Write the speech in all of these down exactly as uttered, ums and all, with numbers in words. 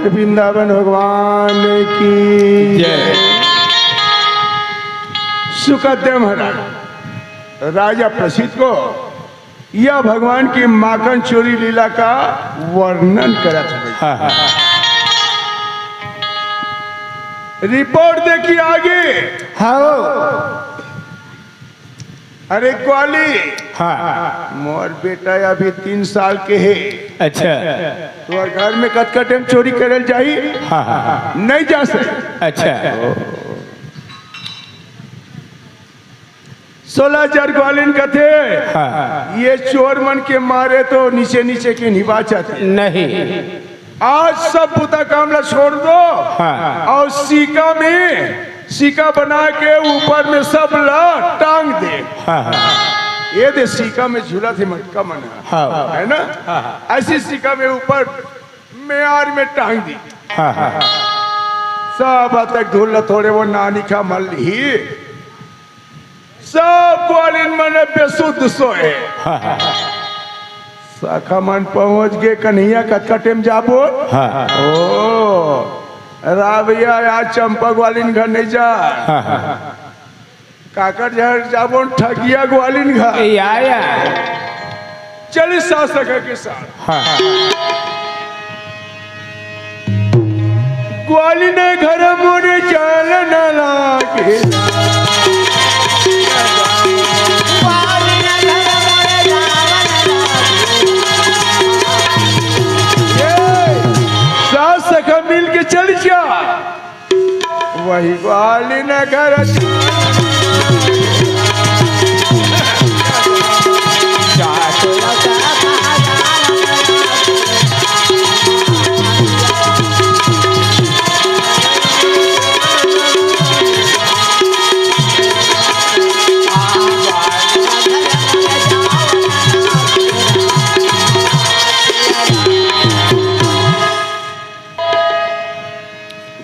वृंदावन भगवान की जय। सुखदेव महाराज राजा प्रसिद्ध को यह भगवान की माखन चोरी लीला का वर्णन करत हवे। हाँ, हाँ। रिपोर्ट देखी आगे। हाँ। अरे ग्वाली, हाँ। मोर बेटा अभी तीन साल के हे। अच्छा। तोर घर में कतका टाइम चोरी करल जाही? हाँ, हाँ, हाँ। नहीं जा सके। अच्छा। सोलह हजार ग्वालिन कथे, हाँ। ये चोर मन के मारे तो नीचे नीचे के नहीं बाचत हे। नहीं। आज सब बुता काम ला छोड़ दो। हाँ। और सीका में, सीका बना के ऊपर में सब ला टांग दे। हाँ, हाँ। ये दे सीका में झूला थे मटका मन, हाँ। है ना? हाँ, हाँ। ऐसी सीका में ऊपर म्यार में टांग दी। हाँ, हाँ। सब तक धूल थोड़े वो नानी खा मल ही। सब ग्वालिन मन बेसुध सोए। सखा मन पहुंच गे, कन्हैया कतका टेम जाबो? हाँ। ओ, रावैया आज चंपा ग्वालिन घर नहीं जा। हाँ। काकर घर जाबो, ठगिया ग्वालिन घर। या, या। चली सास सखा के साथ। हाँ। ग्वालिन घर मोरे चलन लागे। ए, सास सखा मिल के चल जा। वही ग्वालिन घर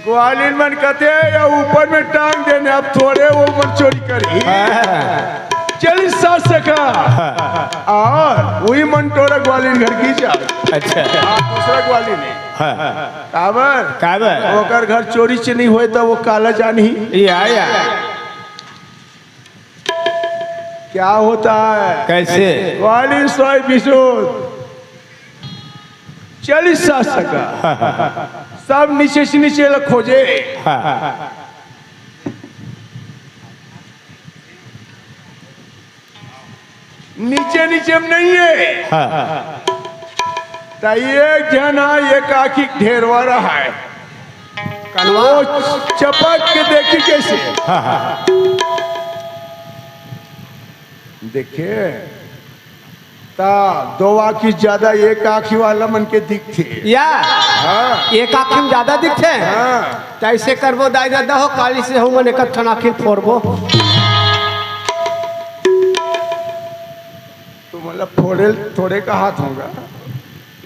ग्वालिन मन कथे या ऊपर में टांग देने, अब थोड़े वो मन चोरी करी। हाँ। चली सास सखा। हाँ। और वही मन टोरा ग्वालिन घर की जा। अच्छा। आप दूसरा ग्वालिन हे। हाँ। काबर? काबर? ओकर घर चोरी से नहीं होए तो वो काला जानी। या, या। क्या होता है? कैसे? ग्वालिन सोए बिसुध। चली सास सखा। सब नीचे से नीचे ला खोजे। हाँ। नीचे नीचे में नहीं है। हाँ। त एक झन हा एक आँखी ढेरवा रहा है। कनवा? वो चपक के देखी कैसे? हाँ, हाँ। देखे, ता दो आँखी ज्यादा एक आँखी वाला मन के दिखथे। या? हाँ। एक आँखी में ज्यादा दिखथे? हाँ। त ऐसे करबो दाई ददा हो, काली से हूँ मन एक ठन आँखी फोड़बो। तो मतलब फोड़े, थोड़े का हाथ होगा।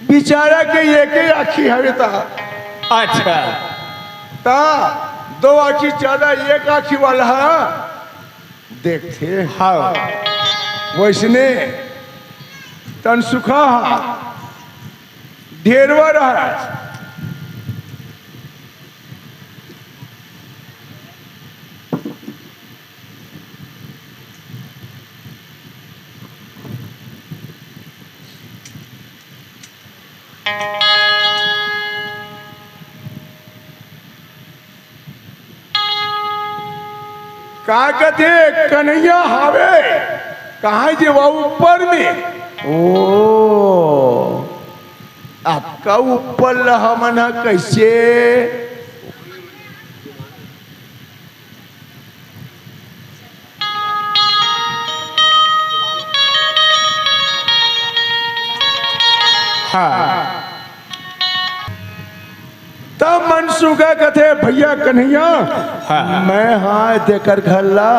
बेचारा के एक ही आँखी हवे ता। अच्छा। ता दो आँखी ज्यादा एक आँखी वाला हा। देखथे। हाँ। वैसने तनसुखा हा, ढेरवा रहा। का कथे कन्हैया हावे? कहाँ जे वा ऊपर में? ओ, अतका ऊपर ल हमन ह कैसे? हाँ। तब मनसुखा कथे, "भैया कन्हैया, हाँ। मैं हा तेकर घर ला,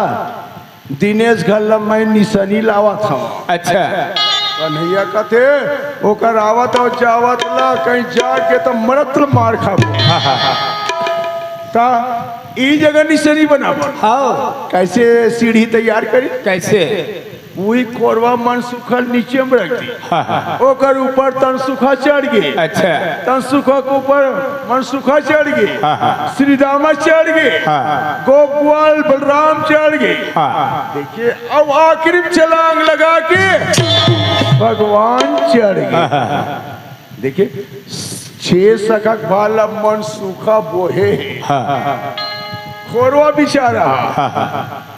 दिनेश घर ला मैं निसनी लावत हव।" अच्छा। कन्हैया कथे, "ओकर आवत अउ जावत ला कहीं जाके त मरत ल मार खाबो।" हाँ, हाँ, हाँ। त ई जगह निसनी बनाबो। हाँ। कैसे सीढ़ी तैयार करी? कैसे? वही खोरवा मनसुखा नीचे में रख दी। हाँ, हाँ। ओकर ऊपर तनसुखा चढ़ गे। अच्छा। तनसुखा के ऊपर मनसुखा चढ़ गे। हाँ, हाँ। श्रीदामा चढ़ गे। हाँ। गोप ग्वाल बलराम चढ़ गे। हाँ। देखिए, अब आखिरी में छलांग लगा के भगवान चढ़ गे। हाँ, हाँ, हाँ। देखिए, छे सखा के भाला मनसुखा बोहे हे। हाँ, हाँ, हाँ। खोरवा बिछा रहा। हाँ, हाँ, हाँ।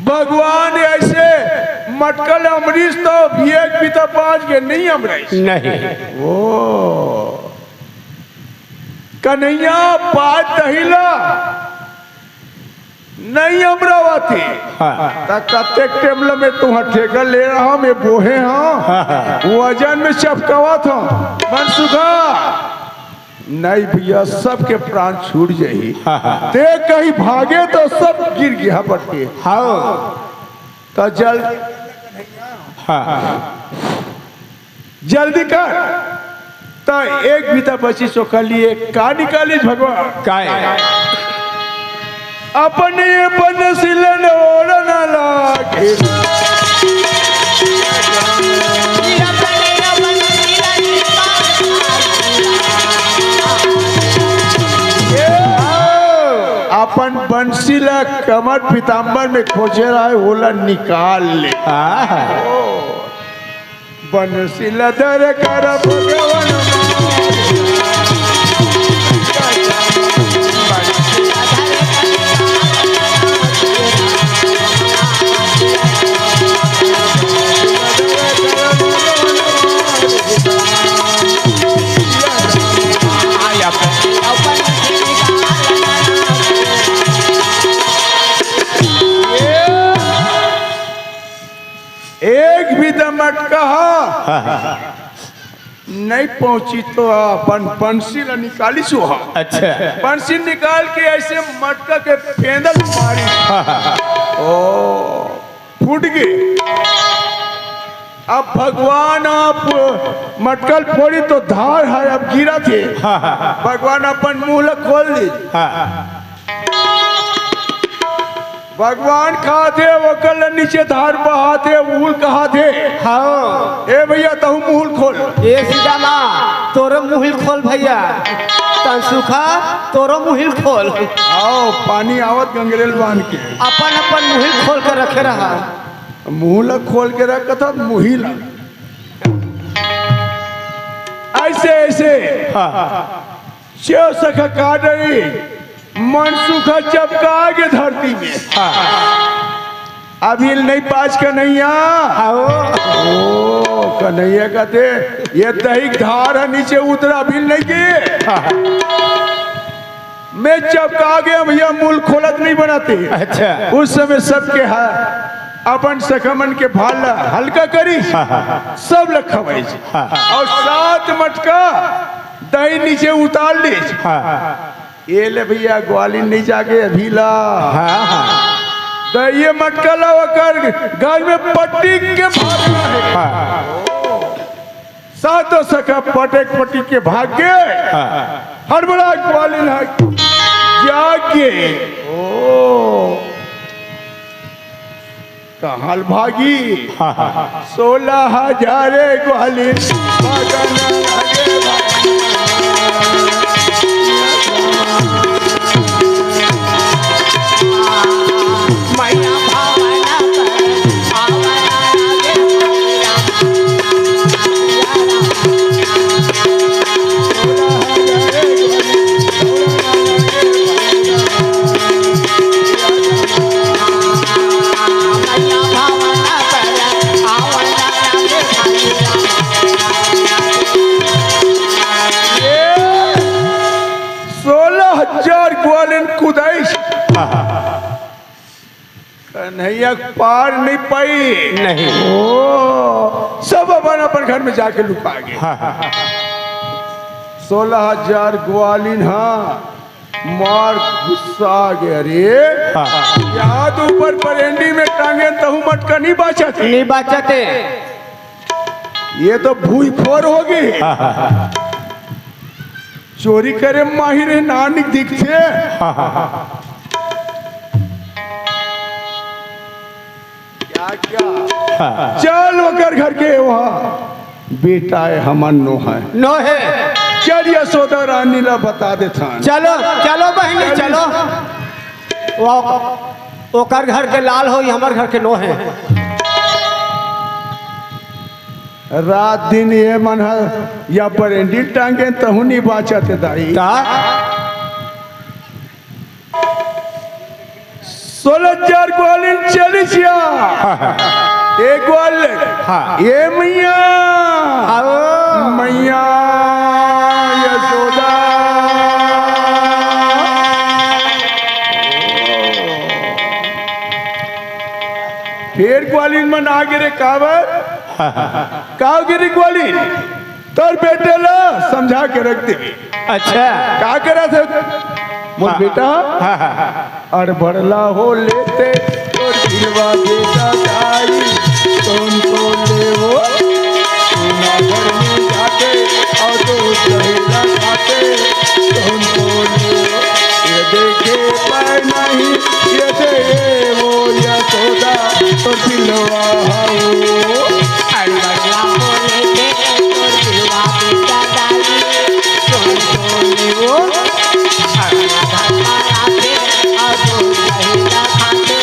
भगवान ऐसे मटकल अमरीश तो भी एक बीता पाँच के नहीं अमरीश। नहीं। ओ कन्हैया पाँच दहिला नहीं अमरावती। हाँ। त कतेक टेम ल मैं तुँहर ठेका ले रहा, मैं बोहे हाँ। हाँ, हाँ। वजन में चपकावत हाँ। मनसुखा, नहीं भैया, सबके प्राण छूट जाही। हाँ, हाँ। ते कहीं भागे तो सब गिर गिहा पटके। हाँ। तो जल हाँ, हाँ। जल्दी कर। त एक बीता बची सो कर लिए का निकालिस भगवान? काय? अपने बनसिलन ओढ़ना लागे। अपन बंसी ला कमर पीताम्बर में खोजे रहे, ओला निकाल ले। आहा। बंसी ला धर कर भगवान। एक भी दमट कहा नहीं पहुंची तो अपन बंसी ला निकालिस ओहा। अच्छा। बंसी निकाल के ऐसे मटका के फेंदल मारी। ओ, फूट गे। अब भगवान आप मटकल फोड़ी तो धार हे, अब गिरत हे। भगवान अपन मुंह ला खोल दी। भगवान कहाथे, ओकर ले नीचे धार बहाथे, मुहुल कहाथे। हाँ। ए भैया, तहूँ मुहुल खोल। ए सीतामा, तोरो मुहिल खोल भैया। तनसुखा, तोरो मुहिल खोल। आओ, पानी आवत गंगरेल बांध के। अपन अपन मुहिल खोल के रखे रहा। मुहुल खोल के रखत हस, मुहिल। ऐसे, ऐसे। हाँ। छेव सखा काट रही, मनसुखा चपका गे धरती में। हाँ। अभी नहीं पास कन्हैया। हाँ। ओ, कन्हैया कहते, ये दही धार हे नीचे उतरा, अभी नहीं की। हाँ। मैं चपका गे भैया, मुहुल खोलत नहीं बनाते। अच्छा। उस समय सबके हा-, अपन सखा मन के भार ला हल्का करी, हाँ, हाँ। सब ला खवाई। हाँ। अउ सात मटका दही नीचे उतार लीस। हाँ। ए ले भैया, ग्वालिन नहीं जागे अभी ला। हाँ, हाँ। त ये मटका ला ओकर गल में पट्टी के भागना हे। हाँ। सातों सखा पटक पट्टी के भाग गे। हाँ। हड़बड़ा ग्वालिन ह जागे। ओ। कहाँ ल भागी? हाँ, हाँ, हाँ। सोलह हजार ग्वालिन भागन लगे भागन। मैया भावना पर आवना लगे मैया। सोलह हजार ग्वालिन कुदाइस। कन्हैया पार नहीं पाई। नहीं। ओ, सब अपन अपन घर में जाके लुका गे। हाँ, हाँ, हाँ। सोलह हजार ग्वालिन, हाँ, मार गुस्सा गे। अरे, हाँ। यहाँ तो ऊपर बरेंडी में टांगे तहूँ मटका नहीं बाचत। नहीं बाचत हे। ये तो भूई फोर होगे। हाँ, हाँ, हाँ। चोरी करे माहिर हे, नानिक दिखथे। हाँ, हाँ, हाँ। क्या, क्या? चल ओकर घर के, वहाँ बेटा हे, हमर नोहे। नोहे। चल यशोदा रानी ला बता देथन। चलो, चलो बहिनी, चल। चलो। वो ओकर घर के लाल होही, हमर घर के नोहे। रात दिन ये मन ह या पर एंडिल टांगे तहु नहीं बाचत हे दाई। का? सोलह चार ग्वालिन चालीस या। ए ग्वाल, हाँ। ए मैया। आओ। मैया यशोदा। फेर ग्वालिन मन आ गे रे, काबर? का हो गे रे ग्वालिन? तोर बेटे ला समझा के रख देबे। अच्छा। का करत हे मोर हाँ। बेटा? हाँ, हाँ, हाँ। अड़बड़ला हो लेते तोर दिलवा बेटा दाई, तुम तो ले वो सोना घर में जाके और दूध दही ला खाते, तुम तो ले वो ये देखे पाए नहीं, ये दे वो यशोदा तो दिलवा हो। अड़बड़ला हो लेते तोर दिलवा बेटा दाई, तुम तो ले वो सोना घर में जाके और दूध दही ला खाते।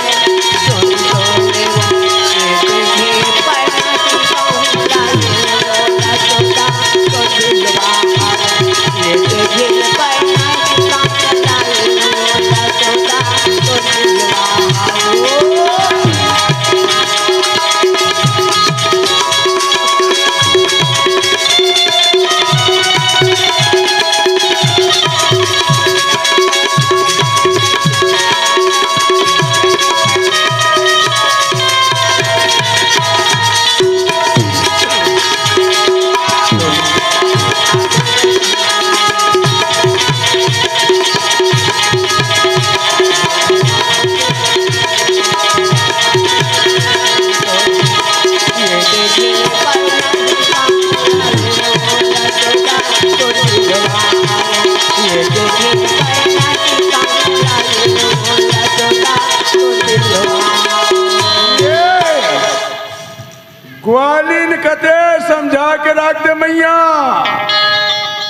ग्वालिन कथे समझा के राख दे मैया,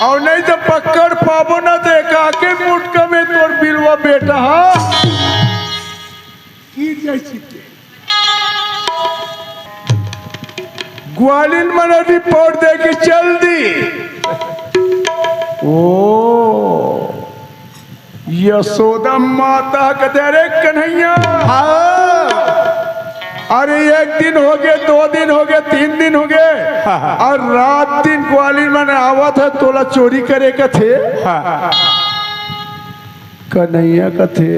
अउ नहीं तो पकड़ पाबो ना तो एकाके मुटका में तोर बिलवा बेटा हा गिर जाय चित्ते। ग्वालिन मन रिपोर्ट दे के चल दी। ओ यशोदा माता कथे, "अरे कन्हैया, हाँ। अरे एक दिन हो गे, दो दिन हो गे, तीन दिन हो गे, हाँ, हाँ। अउ रात दिन ग्वालिन मन आवत हे, तोला चोरी करे कथे।" हाँ। कन्हैया कथे,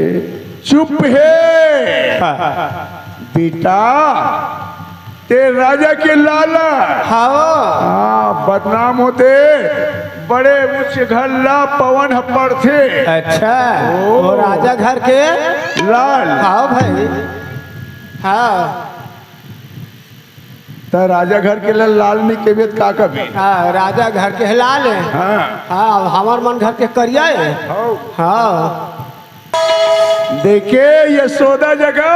"चुप हे।" हाँ। बेटा, ते राजा के लाल। हाँ। हाँ, बदनाम होथे, बड़े ऊंच घर ला पवन ह पड़थे। अच्छा, ओ। वो राजा घर के लाल। हाँ भाई, हाँ। त राजा घर के लाल, लाल नहीं कहिबे त का कहिबे? हाँ, राजा घर के लाल हे। हाँ। हाँ, हमर मन घर के करिया हे। हाँ। हाँ। देखे यशोदा जगह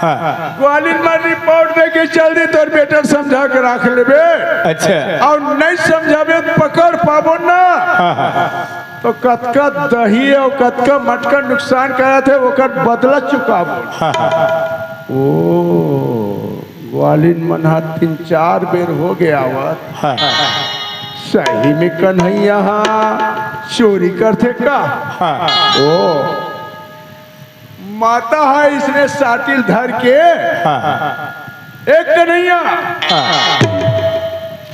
हाँ। ग्वालिन मन रिपोर्ट दे के चल दी, तोर बेटा ल समझा के राख लेबे। अच्छा। अउ नहीं समझाबे त पकड़ पाबो ना। हाँ, हाँ। तो कतका दही अउ कतका मटका नुकसान करत हे, ओकर बदला चुकाबो। हाँ, हाँ। ओ, ग्वालिन मन हा तीन चार बेर हो गे आवत। हाँ। सही में कन्हैया हा चोरी करथे का? हाँ। ओ, माता हा इसने साटिल धर के, हाँ। एक कन्हैया, हाँ।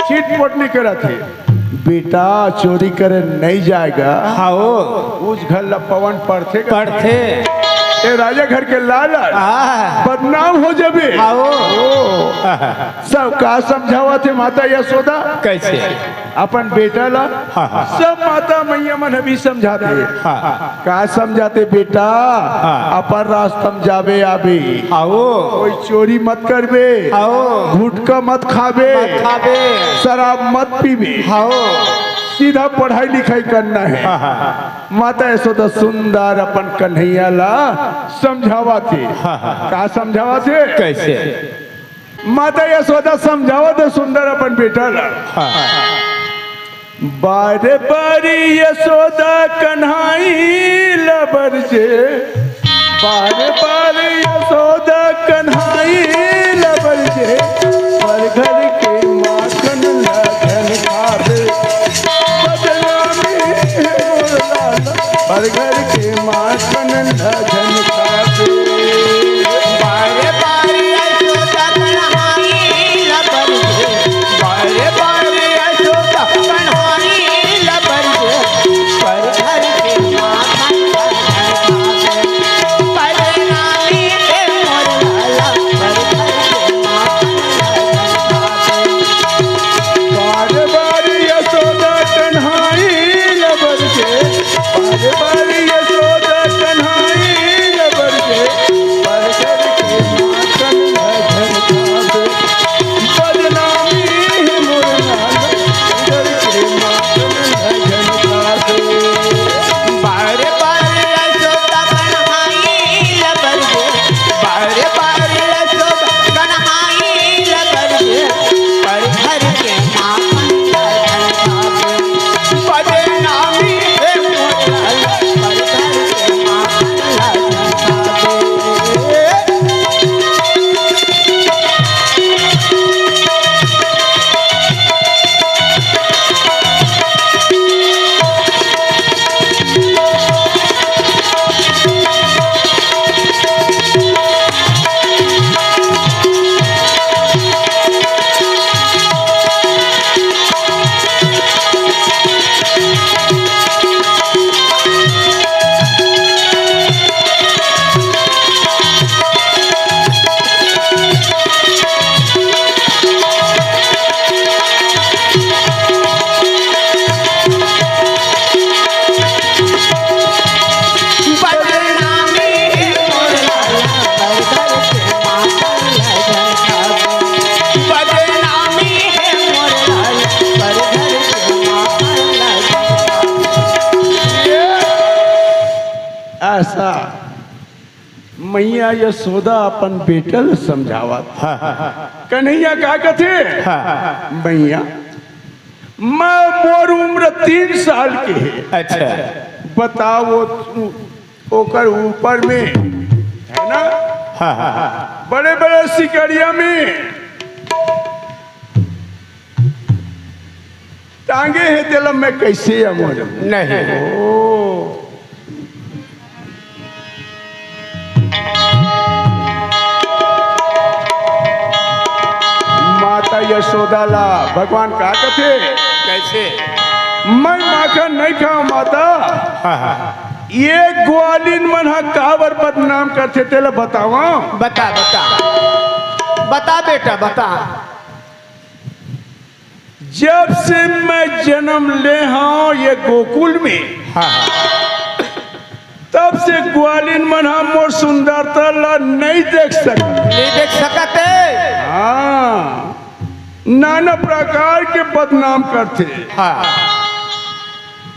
चिटपट नहीं करत हे। बेटा चोरी करे नहीं जाय गा। हाँ ओ। ऊंच घर ला पवन पड़थे का? पड़थे। ए राजा घर के लाल, हाँ। बदनाम हो जाबे। हाँ ओ। ओ। सब का समझावत हे माता यशोदा? कैसे? अपन बेटा ला हाँ, हाँ। सब माता मैया मन अभी समझाथे। हाँ। का समझाथे बेटा? हाँ। अपन रास्ता म जाबे आबे। आओ। कोई चोरी मत करबे। आओ। गुटखा मत खाबे। मत खाबे। शराब मत पीबे। आओ। सीधा पढ़ाई लिखाई करना हे। हाँ, हाँ। माता यशोदा सुंदर अपन कन्हैया ला समझावथे। हाँ, हाँ। का समझावथे? कैसे? माता यशोदा समझावत हे सुंदर अपन बेटा ला। हाँ। बारे बारे यशोदा कन्हाई ल बरजे, बारे बारे यशोदा कन्हाई ल बरजे, पर घर के माखन ल झन खाबे। बदनामी हे मोर लाला, पर घर के माखन ल झन खाबे। बारे बारे यशोदा कन्हाई ल बरजे, बारे बारे यशोदा कन्हाई ल बरजे, पर घर के माखन ल झन खाबे। बदनामी हे मोर लाला, पर घर के माखन ल झन खाबे। बार बार यशोदा कन्हाई ल बरजे, बार बार यशोदा कन्हाई ल बरजे, पर घर के माखन ल झन खाबे। बदनामी हे मोर लाला, पर घर के माखन ल झन खाबे। बार बार यशोदा कन्हाई ल बरजे, बार बार यशोदा कन्हाई ल बरजे, पर घर के माखन ल झन खाबे। बदनामी हे मोर लाला, पर घर के माखन ल झन खाबे। अइसे मइया यशोदा अपन बेटा ल समझावत। हाँ, हाँ, हाँ। कन्हैया का कथे? हाँ। मइया, मैं, मोर उम्र तीन साल के हे। अच्छा। बताओ, ओकर ऊपर में, हे ना? हाँ, हाँ, हाँ। बड़े-बड़े सिकड़िया में टांगे हे, तेला मैं कइसे अमोर? नहीं। ओ। माता यशोदा ला भगवान का कथे? कइसे? मैं माखन नइ खावं माता। हाँ, हाँ। ये ग्वालिन मन ह काबर बदनाम करथे, तेला बतावं। बता, बता। बता बेटा, बता। जब से मैं जनम ले हंव ये गोकुल में, हाँ, हाँ। तब से ग्वालिन मन ह मोर सुंदरता ला नइ देख सकत। नइ देख सकत हे। हाँ, नाना प्रकार के बदनाम करथे। हाँ।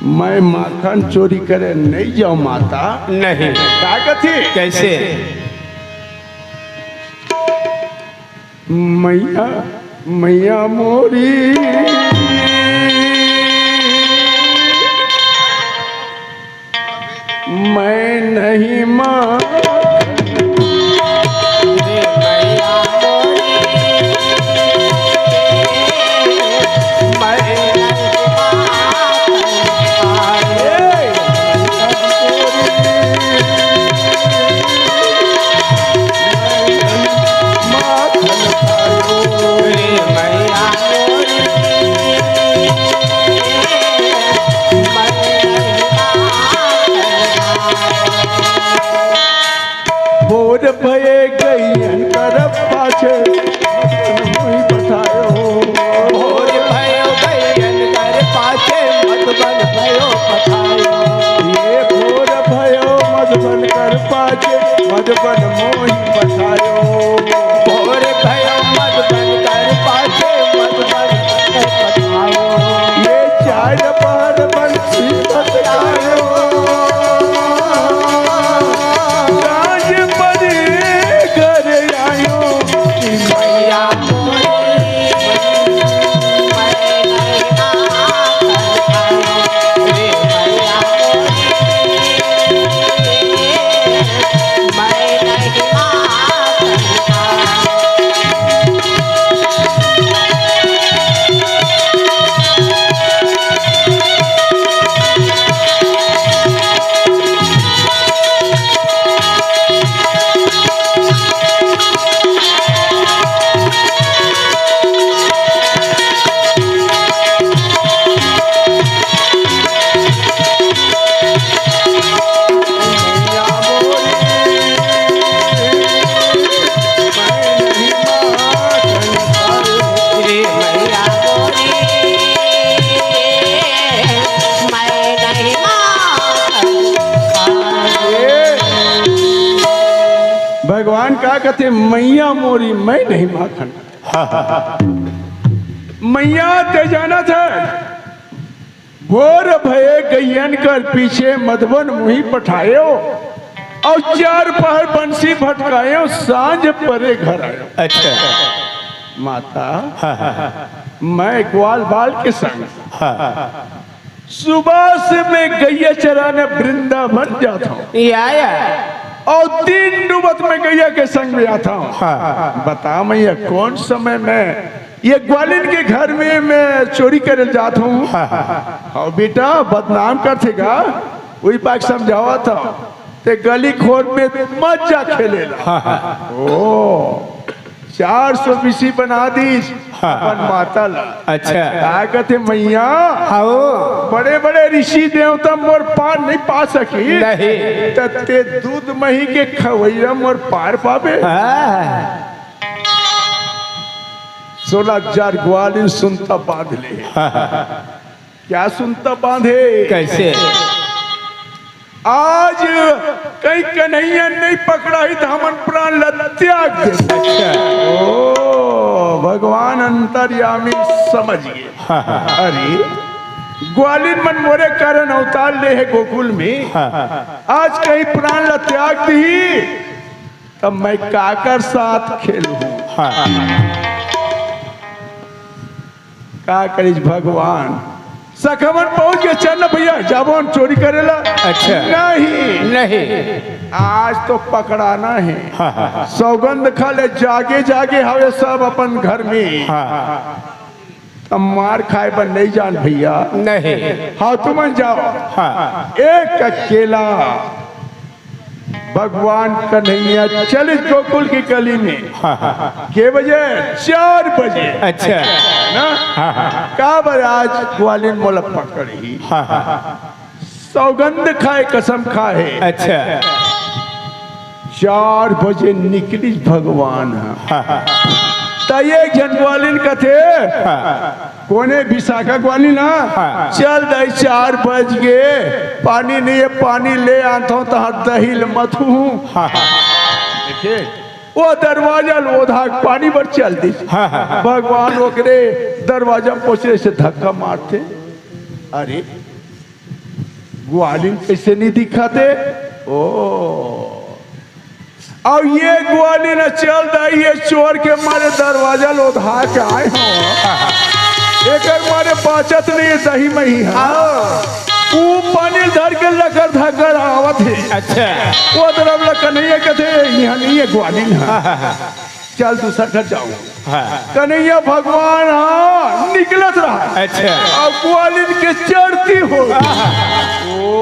मैं माखन चोरी करे नइ जावं माता। नहीं। का कथे? कइसे? मइया, मइया मोरी, मैं नहीं माँ। भोर भये गइयन कर पाछे, मधुबन मोहि पठायो। भोर भयो गइयन कर पाछे, मधुबन भयो पठायो। ये भोर भयो मधुबन कर पाछे, मधुबन मोहि पठायो। भोर भयो मधुबन कर पाछे, मधुबन मोहि पठायो। ये चार पहर बंसी बजायो। राज परी घर आयो। कि मैया भगवान का कथे, "मैया मोरी, मैं नहीं माखन।" हाँ, हाँ, हाँ। मैया, ते जानत हे, भोर भये गइयन कर पीछे मधुबन मुही पठायो, अउ चार पहर बंसी भटकायो, सांझ परे घर आयो। अच्छा। माता, हाँ, हाँ, हाँ। मैं ग्वाल बाल के संग हाँ। सुबह से मैं गइया चराने वृंदावन जात हूँ। या, या। अउ दिन डूबत मैं गइया के संग में आत हूँ। हाँ। बता मैया, कौन समय मैं ये ग्वालिन के घर में मैं चोरी करे जात हूँ? हाँ, हाँ, हाँ। हाँ बेटा, बदनाम करथे गा, वही पाक समझावत हूँ। ते गली खोर में मत जा खेले ला। हाँ, हाँ। ओ, चार सौ बीसी बना दीस हाँ। अपन माता ला। अच्छा। का कथे मैया? हाँ। बड़े बड़े ऋषि देवता मोर पार नहीं पा सकी। नहीं। त ते दूध मही के खवैया मोर पार पाबे? हाँ। सोलह हजार ग्वालिन सुनता बांध ले। हाँ। क्या सुनता बांधे? कैसे? आज कहीं कन्हैया नहीं पकड़ाही त हमन प्राण ला त्याग दे। अच्छा। ओ, भगवान अंतर्यामी समझ गए। हाँ, हाँ। अरे, ग्वालिन मन मोरे कारण अवतार ले हे गोकुल में। हाँ, हाँ। आज कहीं प्राण ला त्याग दीही, तब मैं काकर साथ खेलूं? हाँ। का करिस भगवान? सखमन पहुंच के, "चल न भैया, जाबो हम चोरी करे ला।" अच्छा। नहीं। नहीं। आज तो पकड़ाना हे। हाँ, हाँ, हाँ। सौगंध खा ले, जागे जागे हवे सब अपन घर में। हाँ। त मार खाए बर नहीं जान भैया। नहीं। हाँ, तुमन जाओ। हाँ। एक अकेला भगवान कन्हैया चलिस गोकुल की गली में। हाँ, हाँ, हाँ। के बजे? चार बजे। अच्छा। ना? हाँ, हाँ। का बर आज ग्वालिन मोला पकड़ही? हाँ, हाँ, हाँ। सौगंध खाए, कसम खाए। अच्छा। चार बजे निकलिस भगवान ह। हाँ, हाँ। त एक झन ग्वालिन कथे, हाँ। कोने विशाखा ग्वालिन ह? हाँ। चल दाई, चार बज गे, पानी नहीं हे, पानी ले आथंव, तहां दही ल मथहूं। हाँ, हाँ। देखे, वो दरवाजा ल ओधा के पानी बर चल दिस। हाँ, हाँ, हाँ। भगवान ओकरे दरवाजा म पहुंचे से धक्का मारथे, अरे, ग्वालिन कइसे नहीं दिखत हे? ओ, अउ ये ग्वालिन चल दाई, ये चोर के मारे दरवाजा ल ओधा के आए हो। एकर मारे बाचत नहीं हे दही मही ह। हाँ। ऊ पानी धर के लकर धकर आवत हे। अच्छा। वो तरफ ल कन्हैया कथे, "इहां नहीं हे ग्वालिन ह।" हाँ, हाँ, हाँ। चल दूसर घर जाओ। हाँ। कन्हैया भगवान ह निकलत रहा। अच्छा। अउ ग्वालिन के चढ़ती हो। हाँ। ओ,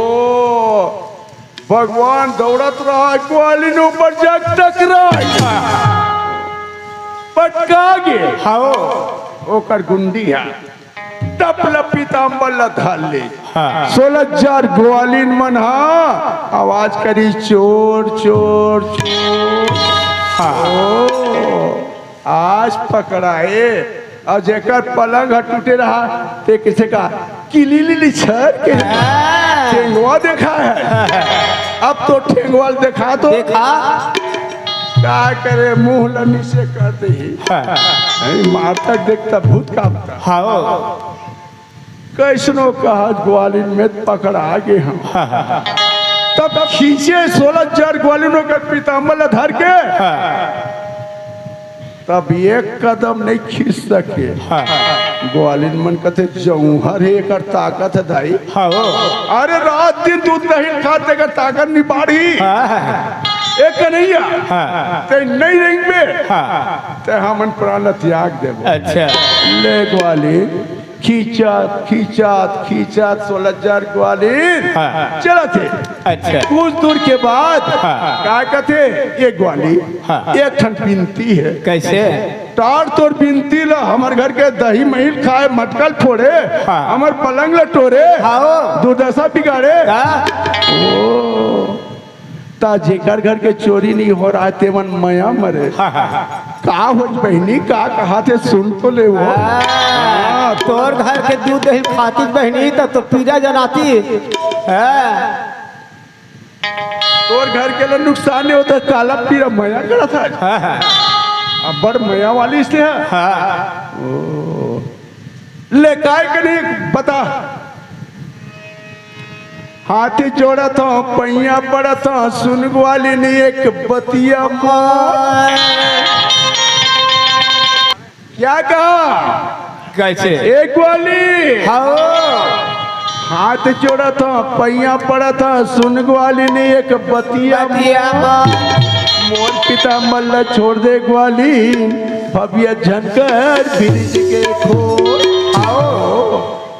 भगवान दौड़त रहा, ग्वालिन ऊपर जाके टकराय। हाँ। पटका गे। हाँ। ओकर गुंडी ह। टप ल पीताम्बर ल धर ले। हाँ। सोलह हजार ग्वालिन मन ह आवाज करिस, "चोर, चोर, चोर।" हाँ। ओ, आज पकड़ाए। अउ जेकर पलंग ह टूटे रहा, ते कइसे कहा, "किली लिली छर के हाँ। ठेंगवा देखा है।" अब तो ठेंगवा ल देखा तो। देखा। का करे, मुंह ल नीचे कर दे। हाँ। नहीं, मार तक देखता भूत कांपता। हाँ। कइसनो कहा ग्वालिन में पकड़ा गे हम। तब खींचे सोलह हजार ग्वालिनों के पीताम्बर ल धर के। हाँ। तब एक कदम नहीं खींच सके। हाँ। ग्वालिन मन कथे, "जौहर हे, एकर ताकत हे दाई।" हाँ हो। अरे रात दिन दूध दही खात, एकर ताकत नहीं बाढ़ी। हाँ। ए कन्हैया, हाँ। ते नहीं रेंगबे, हाँ। ते हमन प्राण ल त्याग देबो। अच्छा। ले ग्वालिन खींचत, खींचत, खींचत, सोलह हजार ग्वालिन हाँ। चलत हे। अच्छा। कुछ दूर के बाद हाँ। का कथे, "ये ग्वालिन, हाँ। एक ठन बिनती हे।" कइसे? टार तोर बिनती ल, हमर घर के दही मही ल खाए, मटका ल फोड़े, हाँ। हमर पलंग ल टोरे, हाँ। दुर्दशा बिगाड़े। का? ओ। त जेकर घर के चोरी नहीं हो रहा हे, तेमन मया मरे। हाँ, हाँ, हाँ। का होय बहिनी, का कहाथे, सुन तो ले वो। हाँ, तोर घर के दूध दही खातिस बहिनी, त तो पीरा जनातिस। हाँ। तोर घर के ले नुकसान नहीं होता, काला पीरा मया करत हे। हाँ, हाँ। अब्बड़ मया वाली से हे। हाँ। ओ। ले काय के नहीं बता। हाथ जोड़त हंव, पैया पड़त हंव, सुन ग्वालिन एक बतिया मोर। क्या कहा? कैसे? एक ग्वालिन। हाँ। हाथ जोड़त हंव, पैया पड़त हंव, सुन ग्वालिन एक बतिया बतिया मोर। मोर पिताम्बर ला छोड़ दे ग्वालिन, भवियत झन कर बिरिज के खोर। हाँ।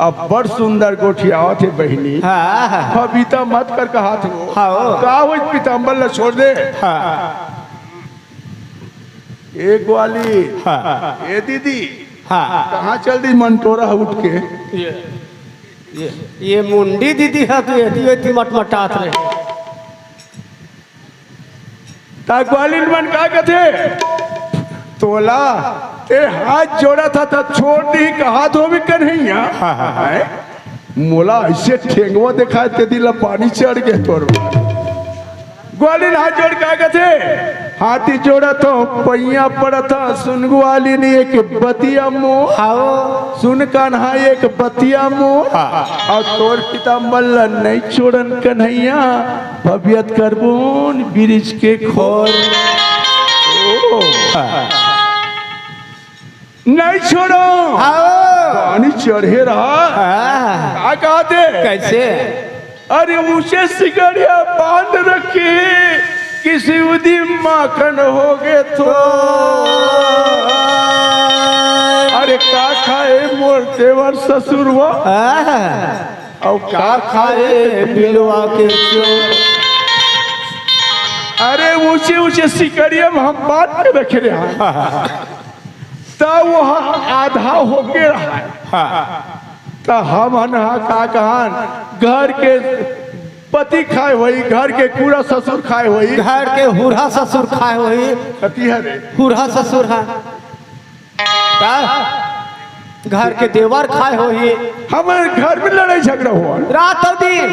अब्बड़ सुंदर गोठियावत हे बहिनी। हाँ। भवियत मत कर कहात हे। हाँ। का होइस पिताम्बर ला छोड़ दे। हाँ। ए ग्वालिन, हाँ। ए दीदी, हाँ। कहाँ चल दिस मनटोरा उठ के? ये, ये, ये मुंडी दीदी हे तो ये, ये मटमटात रहे। त ग्वालिन मन का कथे? तोला, ते हाथ जोड़त हस त छोड़ दिही कहात होबे कन्हैया। हाँ, हाँ, हाँ। हैं? मोला अइसे ठेंगवा देखाय ते दिल ला पानी चढ़ गे तोर। ग्वालिन हाथ जोड़ का कथे? हाथ जोड़त हंव, पैया पड़त हंव, सुन ग्वालिन एक बतिया मोर। हाँ। सुन कान्हा एक बतिया मोर। हाँ। अउ तोर पिताम्बर ला नइ छोड़न कन्हैया, भवियत करबोन बिरिज के खोर। ओ। हाँ। नइ छोड़ंव। हाँ। पानी चढ़े रहा। हाँ। का कहत हे? कैसे? अरे ऊंचे सिकड़िया बांध रखी, किसी उदी माखन होगे तो। अरे का खाय मोर देवर ससुरवा? हाँ। अउ का खाय बिलवा के चोर? अरे ऊंचे ऊंचे सिकड़िया म हम बांध के रखे रहे हन। त वो आधा होगे रहा हे। हाँ। त हमन हा का कहन, घर के पति खाय होही, घर के कूड़ा ससुर खाय होही। घर के हुरहा ससुर खाय होही। कति हरे? हुरहा ससुर हा। त घर के देवर खाय होही। हमर घर में लड़ाई झगड़ा होवय। रात अउ दिन।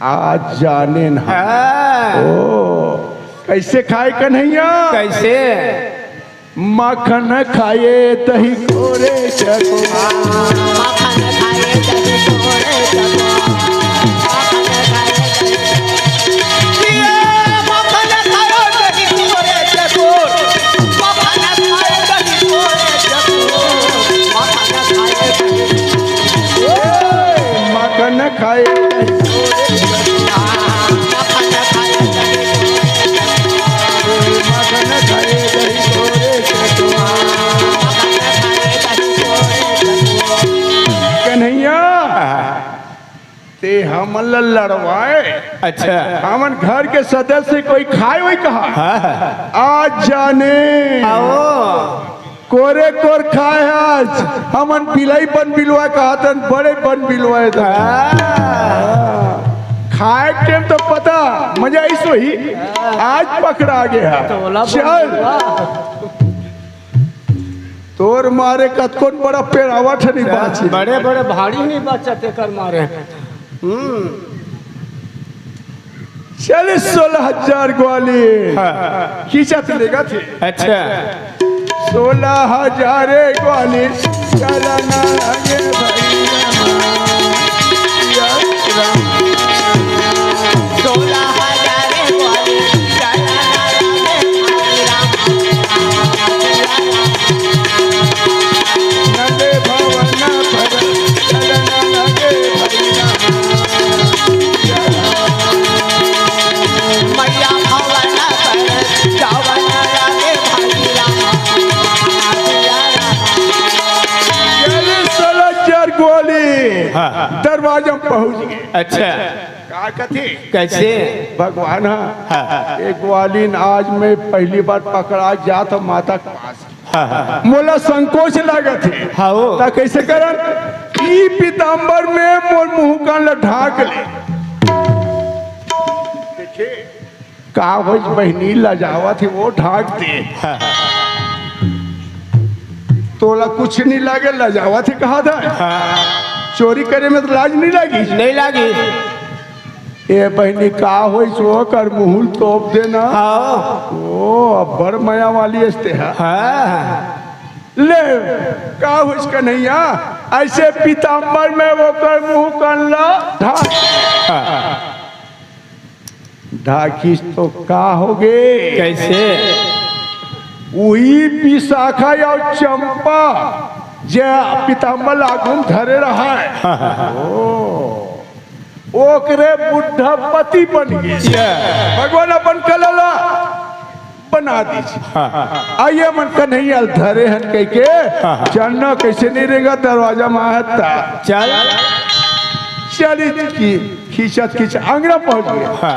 आज जानेन हा। हाँ। ओ, कइसे खाय कन्हैया? कइसे? मक्खन खाय दही कोरे चको। मक्खन खाय दही कोरे चको। मक्खन खाय दही कोरे चको। मक्खन खाय दही कोरे चको। मक्खन खाय दही कोरे चको। मक्खन खाय दही कोरे चको। मक्खन खाय दही कोरे चको। मक्खन खाय दही कोरे चको। कन्हैया, ते हमन ला लड़वाय। अच्छा। हमन घर के सदस्य कोई खाय होही कहा? हाँ। आज जानेन। आओ। कोरे कोर खाय हे आज। हमन बिलई बन बिलवा कहत हन, बड़े बन बिलवा हे त। हाँ। खाय के टाइम तो पता, मजा अइस होही। आज पकड़ा गे हे। तो ओला बन चल। बिलवा। तोर मारे कतकोन बड़ा पेड़ावत हे, नहीं बाची। बड़े बड़े भारी नहीं बाचत हे कर मारे। हम्म। चल सोलह हजार ग्वालिन। हाँ। खींचत लेगत हे। अच्छा। सोलह हजार ग्वालिन, चलना लगे भैया। या राम। सोलह हजार ग्वालिन, चलना लगे भैया। नंद भवन पर चलन लगे भैया। मैया भवन पर जावन लगे भैया। चल सोलह हजार ग्वालिन। हाँ। दरवाजा में पहुंच गे। अच्छा। का कथे? कैसे? भगवान हा, हाँ। ए ग्वालिन आज मैं पहली बार पकड़ा जात हंव माता के पास। हाँ, हाँ। मोला संकोच लागत हे। हाँ, ओ। त कइसे करन? ई पीताम्बर में मोर मुंह कान ला ढांक ले। देखे, का होइस बहिनी लजावत हे, वो ढांक दे। हाँ। तोला कुछ नहीं लागे, लजावत हे कहा था। हाँ। चोरी करे में तो लाज नहीं लागी। नहीं लागी। ए बहिनी, का होइस वो? कर मुँह ल तोप देना। हाँ। ओ, अब्बड़ मया वाली अस ते हा। हाँ। ले, का होइस कन्हैया? अइसे पीताम्बर में ओकर मुँह कान ला ढाँक। हाँ। ढाँकिस तो का होगे? कइसे? उही विशाखा अउ चंपा, जे पीताम्बर ला आगू म धरे रहय। हाँ। ओ। ओकरे बुढ़ा पति बन गे। ये। भगवान अपन कला ला बना दीस। हाँ, हाँ, हाँ। अइसे मन कन्हैया ल धरे हन कहिके, हाँ, हाँ। जानना कइसे नइ रेंगय, दरवाजा म आय त। चल। चलिस कि खींचत खींचत अंगना पहुंच गे। हाँ।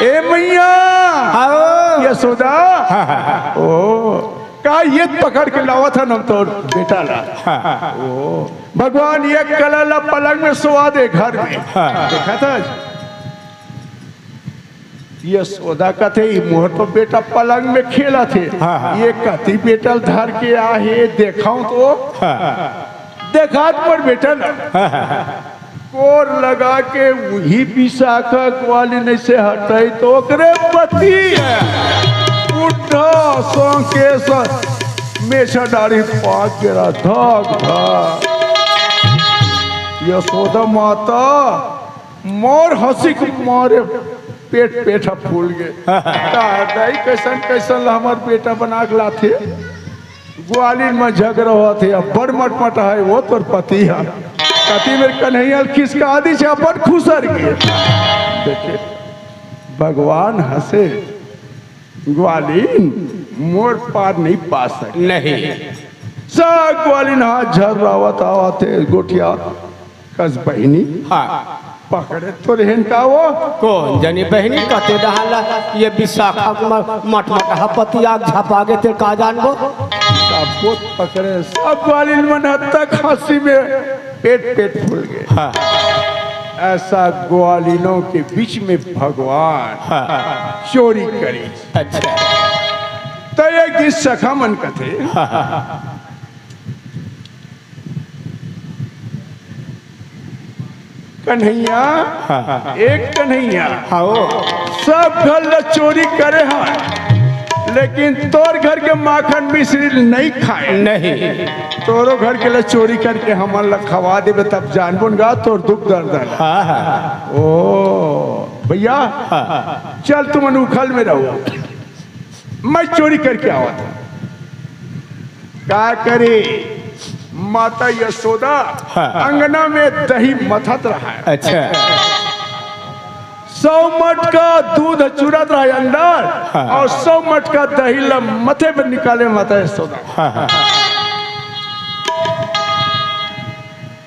ए मइया। हाँ। यशोदा। हाँ, हाँ, हाँ। ओ, का ये पकड़ के लावत हन हम तोर बेटा ला। हाँ, हाँ। ओ, भगवान ये कला ला पलंग में सोवा दे घर में। हाँ। देखत हस? यशोदा कथे, "ई मोर तो बेटा पलंग में खेलत हे। हाँ, हाँ। ये कति बेटा ल धर के आहे, देखंव तो।" हाँ। देखात पर बेटा न। हाँ, हाँ, हाँ। कोर लगा के उही विशाखा ग्वालिन से हटय तो ओकरे पति बुढ़ा सौंके स-, मेछा डाढ़ी पाक गे रहा, धक धक। यशोदा माता मोर हंसी के मारे पेट, पेट ह फूल गे। का दाई, कइसन कइसन ला हमर बेटा बना के लाथे। ग्वालिन म झगरा होवत हे, अब्बड़ मटमटाय वो तोर पति ह। कति बेर कन्हैया ल खिसका दिस, अब्बड़ खुसर गे। देखे, भगवान हंसे, ग्वालिन मोर पार नइ पा सके। नहीं। सब ग्वालिन हाथ झर्रावत आवत हे, गोठिया कस बहिनी। हाँ। पकड़े तो रहेन का वो? कोन जनी बहिनी, कते डहर ला ये विशाखा के म-, मटमटहा पति आग झपा गे, ते का जानबो? सबो पकड़े, सब ग्वालिन मन हत्ता खांसी में पेट, पेट फूल गे। हाँ। अइसे ग्वालिनों के बीच में भगवान हाँ। चोरी करिस। अच्छा। त एक दिन सखा मन कथे, हाँ, हाँ, हाँ। कन्हैया, हाँ, हाँ, हाँ। एक कन्हैया, हाँ, वो। सब घर ला चोरी करे हन, लेकिन तोर घर के माखन मिश्री नइ खाए। नहीं। तोरो घर के ला चोरी करके हमन ला खवा देबे, तब जानबो न गा तोर दुख दर्द ला। हाँ, हाँ। ओ भइया, हाँ, हाँ। चल तुमन उखल में रहो। मैं चोरी करके आवत हंव। का करे, माता यशोदा हाँ। अंगना में दही मथत रहय। अच्छा। सौ मटका दूध चुरत रहय अंदर हाँ। अउ सौ मटका दही ल मथे बर निकाले माता यशोदा। हाँ, हाँ।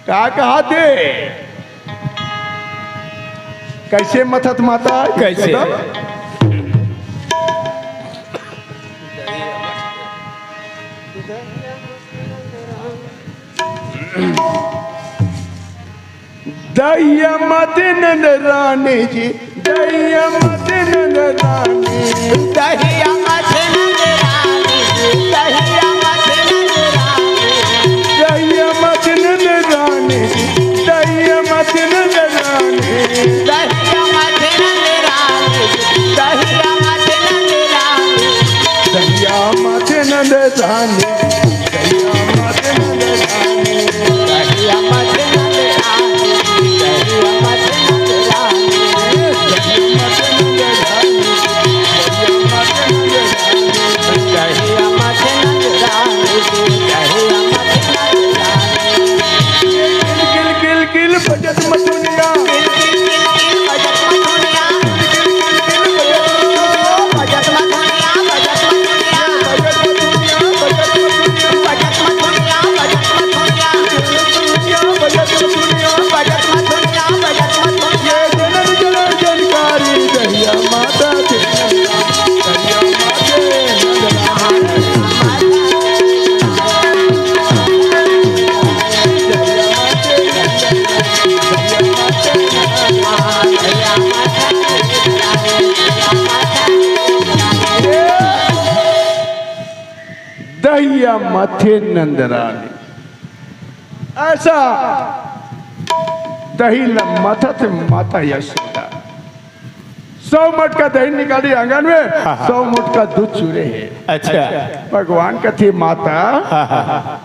का कहाथे? कइसे मथत माता? कइसे? दहिया मथे नंद रानी जी, दहिया मथे नंद रानी। दहिया मथे नंद रानी, दहिया मथे नंद रानी। दहिया मथे नंद रानी, दहिया मथे नंद रानी। दहिया मथे नंद रानी, दहिया मथे नंद रानी। दहिया मथे नंद रानी। दहिया मथे नंदरानी। अइसे दही ल मथत माता यशोदा। सौ मटका दही निकाली आंगन में, हाँ, हाँ। सौ मटका दूध चूरे हे। अच्छा। भगवान कथे, माता, हाँ, हाँ।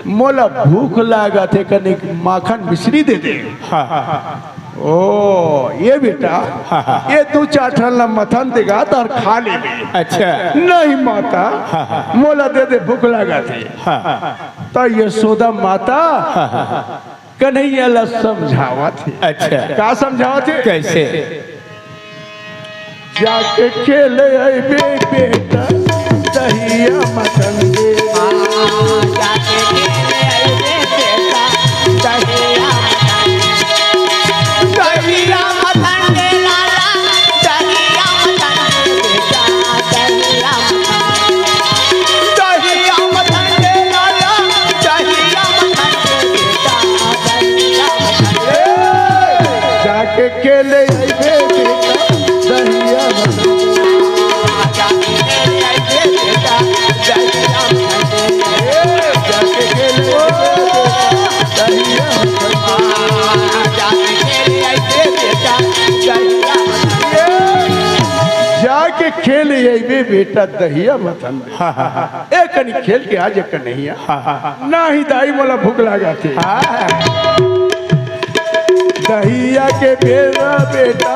मोला भूख लागत हे, कनिक माखन मिश्री दे दे। हाँ, हाँ, हाँ। ओ, ये बेटा, हाँ, हाँ। ये दू चार ठन ला मथन देगा, त खा लेबे। अच्छा। नहीं माता, हाँ, हाँ। मोला दे दे, भूख लागत हे। हाँ, हाँ। त यशोदा माता, हाँ, हाँ। कन्हैया ला समझावत हे। अच्छा। का समझावत हे? कैसे? जाके खेले अइबे बेटा, दहिया मथन दे। हाँ, जाके खेले अइबे बेटा, दहिया मथन दे। दहिया मथन दे लाला, दहिया मथन दे बेटा, दहिया मथन दे। दहिया मथन दे लाला, दहिया मथन दे बेटा, दहिया मथन दे। जाके खेले अइबे बेटा, दहिया मथन दे। जाके खेले अइबे बेटा, दहिया मथन दे। जाके खेले अइबे बेटा, दहिया मथन दे। जाके खेले अइबे बेटा, दहिया मथन दे। जाके खेले अइबे बेटा, दहिया मथन दे। हाँ, हाँ, हाँ। ए कनी खेल के आ जा कन्हैया। हाँ, हाँ, हाँ। नाही दाई, मोला भूख लागत हे। हाँ। दहिया के बेरा बेटा,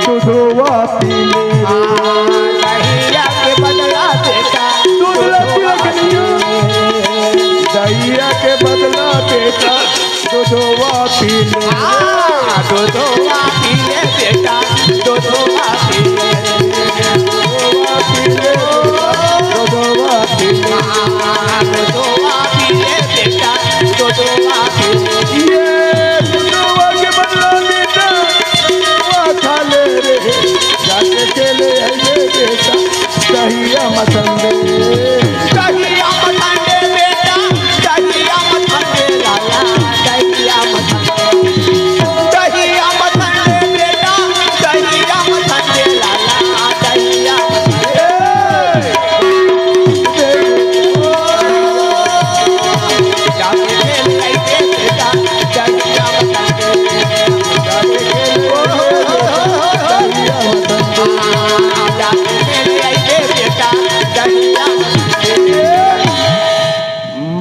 दूधवा पी ले रे। हाँ, दहिया के बदला बेटा, दूध ला पी ले कन्हैया। दहिया के बदला बेटा, दूधवा पी ले। हाँ, दूधवा पी ले बेटा, दूधवा पी ले। दूधवा पी ले, दूधवा पी ले। हाँ, दूधवा पी ले बेटा, दूधवा पी ले। ये दूधवा के बदला बेटा, दूधवा खा ले रे। जाके खेले अइबे बेटा, दहिया मथन दे। दहिया मथन दे बेटा, दहिया मथन दे लाला, दहिया मथन दे। दहिया मथन दे बेटा, दहिया मथन दे लाला, दहिया मथन दे। जाके खेले अइबे बेटा, दहिया मथन दे।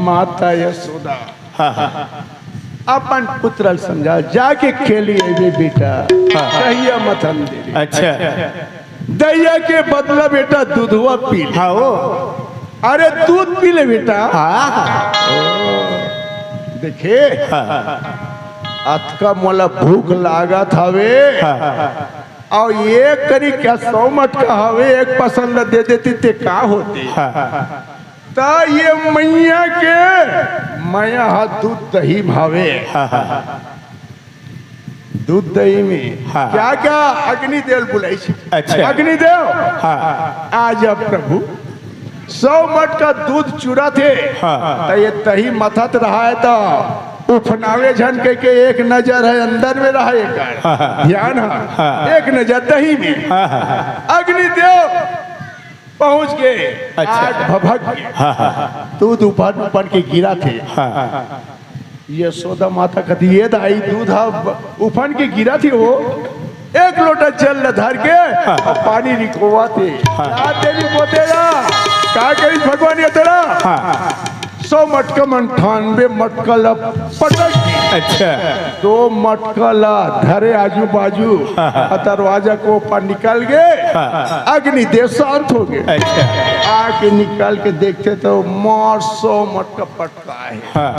माता यशोदा हाँ, हाँ। अपन पुत्र ल समझा, जाके खेली अइबे बेटा, हाँ। दहिया मथन दे रे। अच्छा। दहिया के बदला बेटा दूधवा पी ले। हाँ, ओ। अरे दूध पी ले बेटा। हाँ। ओ, देखे, हाँ। अतका मोला भूख लागत हवे। हाँ। अउ एक करी क्या सौ मटका हवे, एक पसंद दे देती ते का होती? हाँ। त ये मइया के मया ह दूध दही म हवे। हाँ, हाँ। दूध दही में हाँ। क्या क्या अग्निदेव बुलाइस? अच्छा। अग्निदेव, हाँ। आ जा प्रभु, सौ मटका दूध चुरत हे, हाँ। त ये दही मथत रहा हे त उफनावे झन कहिके एक नजर हे अंदर में रहा हे, हाँ, हाँ। ध्यान हे, हाँ। एक नजर दही में। हाँ, हाँ, हाँ। अग्निदेव पहुंच गे, अच्छा। आग भभक गे। हाँ, हाँ। दूध उफन उफन के गिरत हे। हाँ। यशोदा माता कहिथे, "ये दाई, दूध ह उफन के गिरत हे वो।" एक लोटा जल ल धर के हाँ। अउ पानी रिकोवत हे। हाँ। का देवी पोते ला, का कही भगवान ये तेरा? हाँ। सौ मटका म अंठानबे मटका ल पटक दी। अच्छा। दो मटका ल धरे आजू बाजू, हाँ, हाँ। अउ दरवाजा के ओ पार निकल गे, हाँ। अग्निदेव शांत हो गे। अच्छा। आके निकल के देखथे त मार सौ मटका पटका हे। हाँ।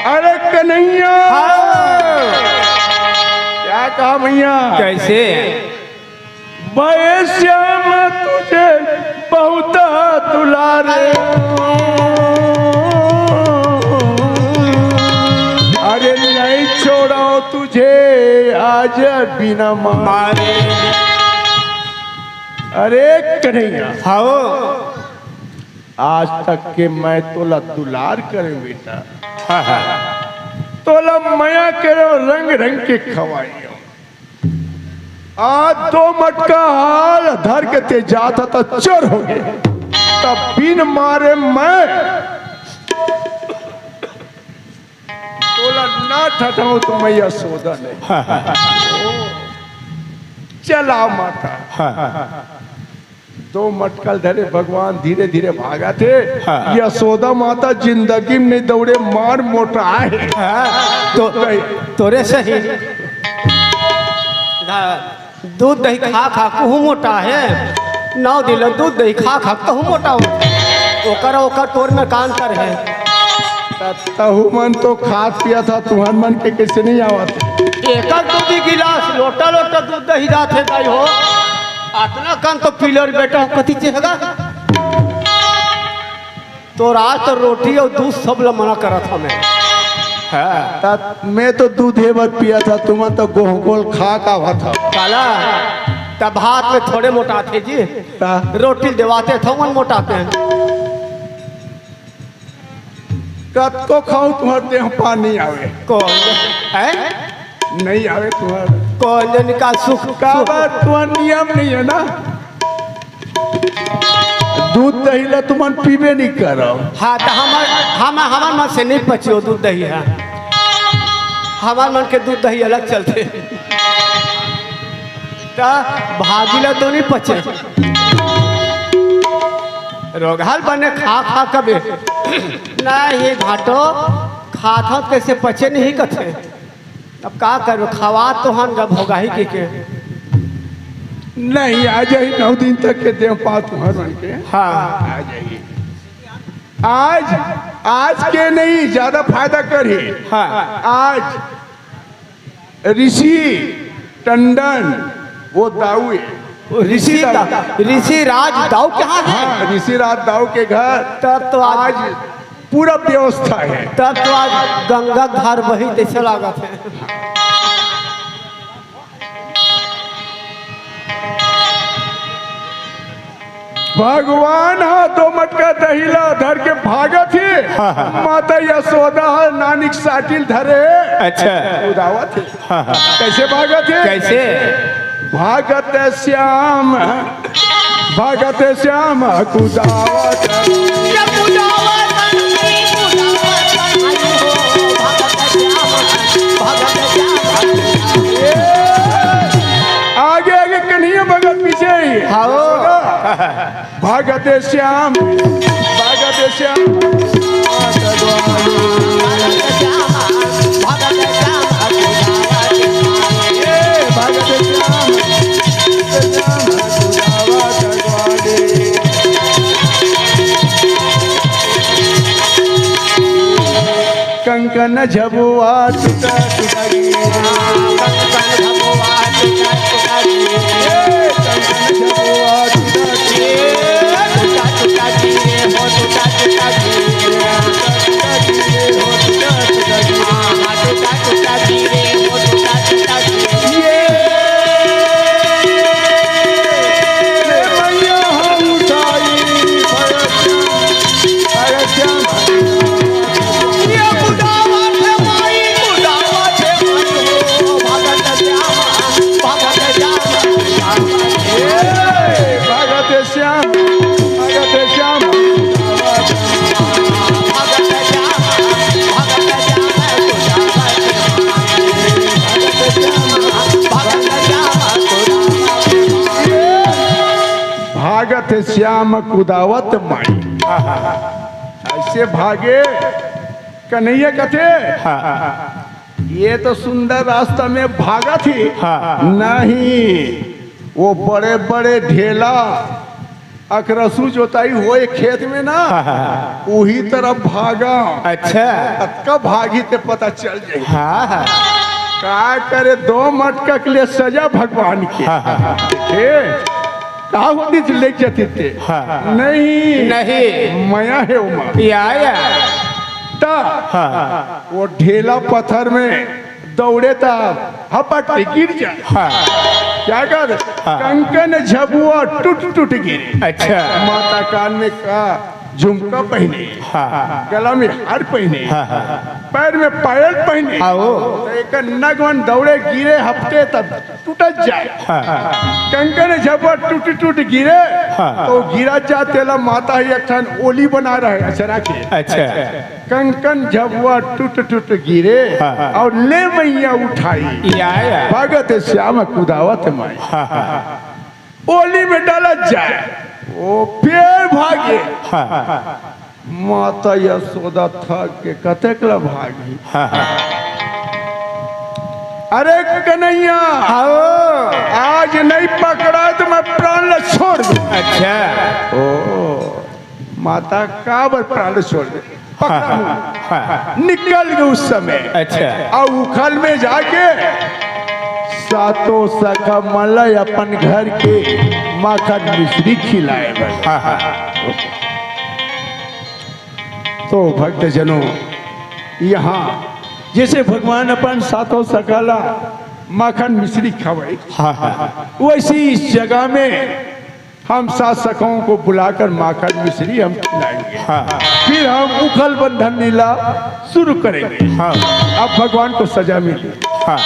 अरे कन्हैया! हाँ। क्या कहा भैया? कैसे? बे श्याम तुझे बहुत दुलारे। अरे नहीं छोड़ो तुझे आज बिना मारे। अरे कन्हैया। हाँ। आज तक के मैं तोला दुलार करे बेटा। हाँ, हाँ। तोला मया करे, रंग रंग के खवाई। आज दो मटका हाल धर के ते जात हस त चोर हो गे। तब बिन मारे मैं तोला ना ठठाऊं त मैं यशोदा नहीं। चला माता। हाँ। दो मटका ल धरे भगवान धीरे धीरे भागत हे। हाँ। यशोदा माता जिंदगी में नहीं दौड़े, मार मोटा हे। हाँ, तो, तोरे सही। हाँ, दूध दही खा खा कहूँ मोटा हे, नौ दिन ले दूध दही खा खा कहूँ मोटा हो। ओकर ओकर तोर में का अंतर हे? त-, तहू मन तो खात पियत हा, तुहर मन के कइसे नहीं आवत? एक एक दू दू गिलास लोटा लोटा दूध दही जात हे दाई हो। अतना कन तो पी ले रे बेटा, कति चेहगा। तोर आज तो रोटी अउ दूध सब ल मना करत हँव मैं। हाँ। त मैं तो दूधे भर पियत हा, तुमन तो गोह गोल खा का आवत हा। काला, त भात में थोड़े मोटाथे जी। का? रोटी देवाथे त मन मोटाथे। कतको खाहू तुहर देह पानी आवे। कोन हे? नहीं आवे तुहर। कोन जनी का सुख, काबर सुख। तुहर नियम नहीं हे ना। दूध दही ला तुमन पीबे नहीं करव। हाँ, त हमर, हम, हमर मन से नहीं पचे ओ दूध दही हे। हमर मन के दूध दही अलग चलथे। त भागी ला तो नहीं पचे। रोगहा ल बने खा खा कबे। नहीं घाटो, खात हँव त कइसे पचे नहीं कथे। अब का करबे, खवात तो हन गा भोगाही के, के। नहीं, आ जाही नौ दिन तक के देह पाँव तुहर मन के। हाँ। आ जाही। आज, आज के नहीं, ज्यादा फायदा करही। हाँ। आज ऋषि टंडन वो दाऊ हे। ऋषि दा-, ऋषि राज दाऊ कहाँ हे? हाँ, ऋषि राज दाऊ के घर। तब तो आज आज पूरा व्यवस्था हे। तब तो आज गंगा धार बही तइसे लागत हे। भगवान ह दो मटका दही ला धर के भागत हे। हाँ, हाँ। माता यशोदा ह नानिक साटिल धरे। अच्छा। कुदावत हे। हाँ, हाँ। कइसे भागत हे? कइसे? भागत श्याम, भागत श्याम कुदावत। ये कुदावत, कुदावत, भागत श्याम, भागत श्याम। ए, आगे आगे कन्हैया भगत पीछे ही। हाँ। भागत श्याम, भागत श्याम। ए, भागत श्याम, श्याम। कंकन झबुआ टूटा टूटा गिरे। कंकन झबुआ टूटा टूटा गिरे। ए, कंकन झबुआ टूटा टूटा गिरे। टूटा टूटा गिरे हो, टूटा टूटा गिरे। टूटा टूटा गिरे हो, टूटा टूटा गिरे। हाँ, टूटा टूटा गिरे हो, टूटा टूटा गिरे। ये, ये मैया हम उठाई, भरत श्याम, भरत श्याम। ये कुदावत हे माई, कुदावत हे माई हो, भगत श्याम, भगत श्याम। ए, भगत श्याम, भगत श्याम। भगत श्याम, भगत श्याम, कुदावत हे माई। भगत श्याम, भगत श्याम, कुदावत हे माई। भागत श्याम कुदावत माई। अइसे भागे कन्हैया कथे। हाँ। ये तो सुंदर रास्ता में भागत हे। हाँ। नहीं, वो बड़े बड़े ढेला अकरसू जोताई होए खेत में ना, हाँ, हाँ, हाँ। उही तरफ भागा। अच्छा। अतका भागी ते पता चल जाही। हाँ, हाँ। का करे, दो मटका के लिए सजा भगवान के। हाँ, हाँ, हाँ। देखे, का होती थी, ले जाती थे। हाँ। नहीं। नहीं। मया हे ओमा। या, या। त हाँ। वो ढेला पत्थर में दौड़े त हपट के गिर जाए। हाँ। क्या कर? हाँ। कंकन झबुआ टूट टूट गिरे। अच्छा। माता कान में का झुमका पहिने, हाँ। गला में हार पहिने, हाँ, हाँ। पैर में पायल पहिने। हाँ, वो। त एकर नगवन दौड़े गिरे हफ्ते तक टूटत जाय। हाँ। कंकन झबुआ टूट टूट गिरे, हाँ। त गिरत जाय तेला माता ह एक ठन ओली बना रहे अचरा के। अच्छा। कंकन झबुआ टूट टूट गिरे हाँ। अउ ले मइया उठाई। या, या। भगत श्याम कुदावत माई। हाँ, हाँ। ओली में डालत जाय, ओ फेर भागे। हाँ। माता यशोदा थक के कतेक ला भागी। हाँ, हाँ। अरे कन्हैया, आओ। आज नहीं पकड़ा त मैं प्राण ला छोड़ दूं। अच्छा। ओ, माता काबर प्राण ला छोड़ दे? पकड़ा हूँ। हाँ, हाँ। निकल गे उस समय। अच्छा। अउ उखल में जाके सातों सखा मन ला अपन घर के माखन मिश्री खिलाए बर। हाँ, हाँ। तो भक्तजनों, यहाँ जैसे भगवान अपन सातों सखा ला माखन मिश्री खवाई, हाँ, हाँ। वैसे इस जगह में हम सात सखाओं को बुलाकर माखन मिश्री हम खिलाएंगे। हाँ। फिर हम उखल बंधन लीला शुरू करेंगे। हाँ। अब भगवान को सजा मिली। हाँ।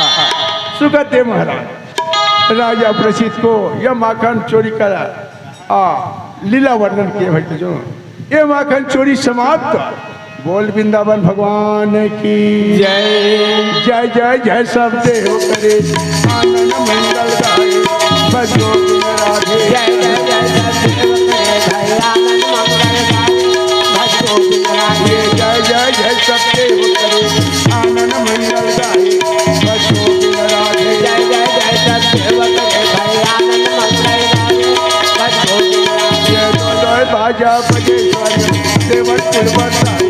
सुखदेव महाराज राजा परीक्षित को यह माखन चोरी का, आ, लीला वर्णन किए भक्तजनों। ये माखन चोरी समाप्त। बोल वृंदावन भगवान की जय। जय जय जय सब देव करे आनंद मंगल गाए। बस गोविंद राधे। जय जय जय सब देव करे भाई आनंद मंगल गाए। बस गोविंद राधे। जय जय जय सब देव करे आनंद मंगल गाए। बस गोविंद राधे। जय जय जय सब देव करे भाई आनंद मंगल गाए। बस गोविंद राधे। जय जय बाजा बजे स्वर देवन कुल बसाए।